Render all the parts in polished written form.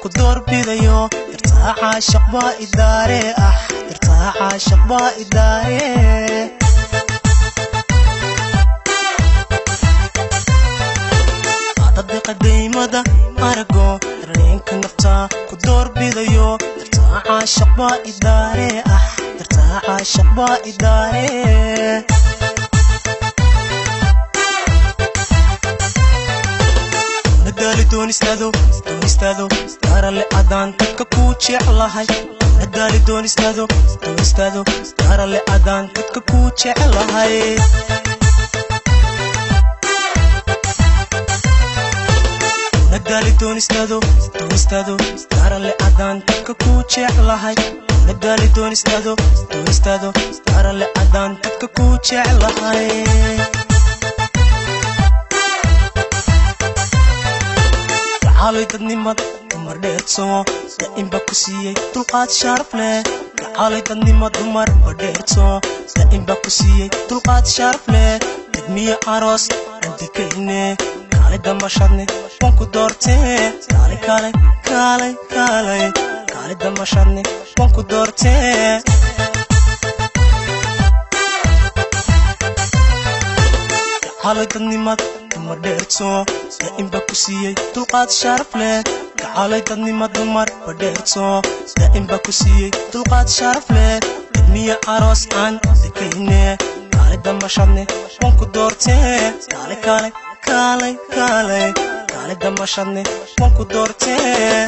ku doorbidayo dartaa caashaq baa idaare ah dartaa caashaq baa idaare Daymada arago dareenka nafta ku doorbidayo dartaa caashaq baa idaare ah dartaa caashaq baa idaare Nadaali doonistaado doonistaado darale adaan dadka ku jeclahay Nadaali doonistaado doonistaado darale adaan dadka ku jeclahay Nadaali doonistaado doonistaado darale adaan dadka ku jeclahay Nadaali doonistaado doonistaado darale adaan dadka ku jeclahay Gacalay dadnimada dumar dheerto daa'im baa ku siiyey dulqaad sharaf leh Gacalay dadnimada dumar dheerto daa'im baa ku siiyey dulqaad sharaf leh Degmiye aroos aan dekayne kaalay damashadne waan ku doortee kaalay kaalay kaalay kaalay kaalay damashadne waan ku doortee Gacalay dadnimada dumar dheerto daa'im baa ku siiyey dulqaad sharaf leh Gacalay dadnimada dumar dheerto daa'im baa ku siiyey dulqaad sharaf leh Degmiye aroos aan dekayne kaalay damashadne waan ku doortee kaalay kaalay kaalay kaalay kaalay damashadne waan ku doortee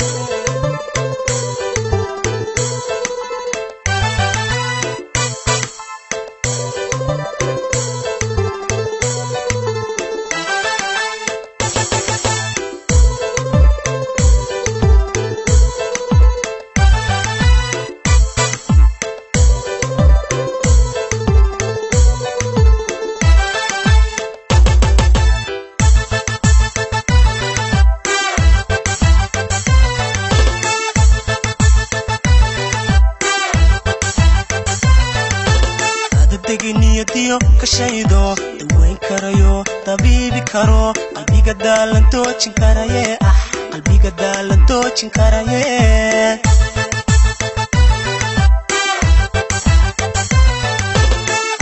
Niyadiyo ka shaydo daweyn karayo dabiibi karo qalbiga daalan toojin karaye ah qalbiga daalan toojin karaye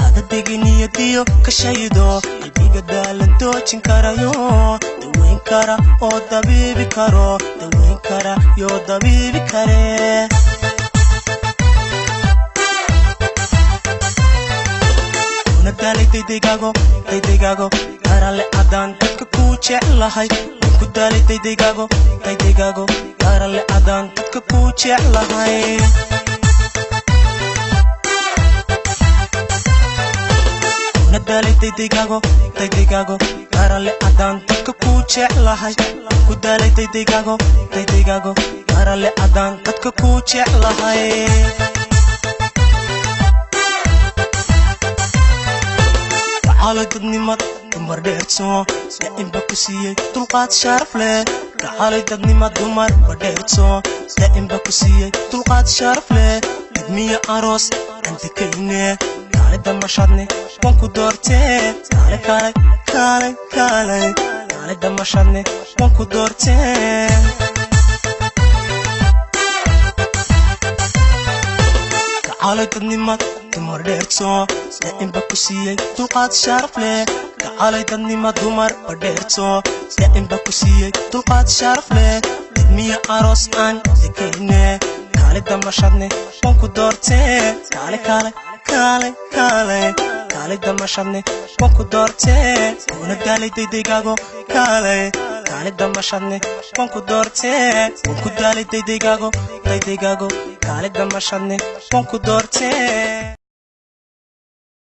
Adadegi niyadiyo ka shaydo qalbiga daalan toojin karayo daweyn kara oo dabiibi karo daweyn kara yo dabiibi kare Nadaali daydaygago daydaygago darale adaan dadka ku jeclahay Waan ku daalay daydaygago daydaygago darale adaan dadka ku jeclahay Nadaali daydaygago daydaygago darale adaan dadka ku jeclahay Waan ku daalay daydaygago daydaygago darale adaan dadka ku jeclahay Gacalay dadnimada dumar dheerto daa'im baa ku siiyey dulqaad sharaf leh Gacalay dadnimada dumar dheerto daa'im baa ku siiyey dulqaad sharaf leh Degmiye aroos aan dekayne kaalay damashadne waan ku doortee kaalay kaalay kaalay kaalay kaalay damashadne waan ku doortee Gacalay dadnimada dumar dheerto daa'im baa ku siiyey dulqaad sharaf leh Gacalay dadnimada dumar dheerto daa'im baa ku siiyey dulqaad sharaf leh Degmiye aroos aan dekayne kaalay damashadne waan ku doortee kaalay kaalay kaalay kaalay kaalay damashadne waan ku doortee Kuna daalay daydaygago kaalay kaalay damashadne waan ku doortee Waan ku daalay daydaygago daydaygago kaalay damashadne waan ku doortee.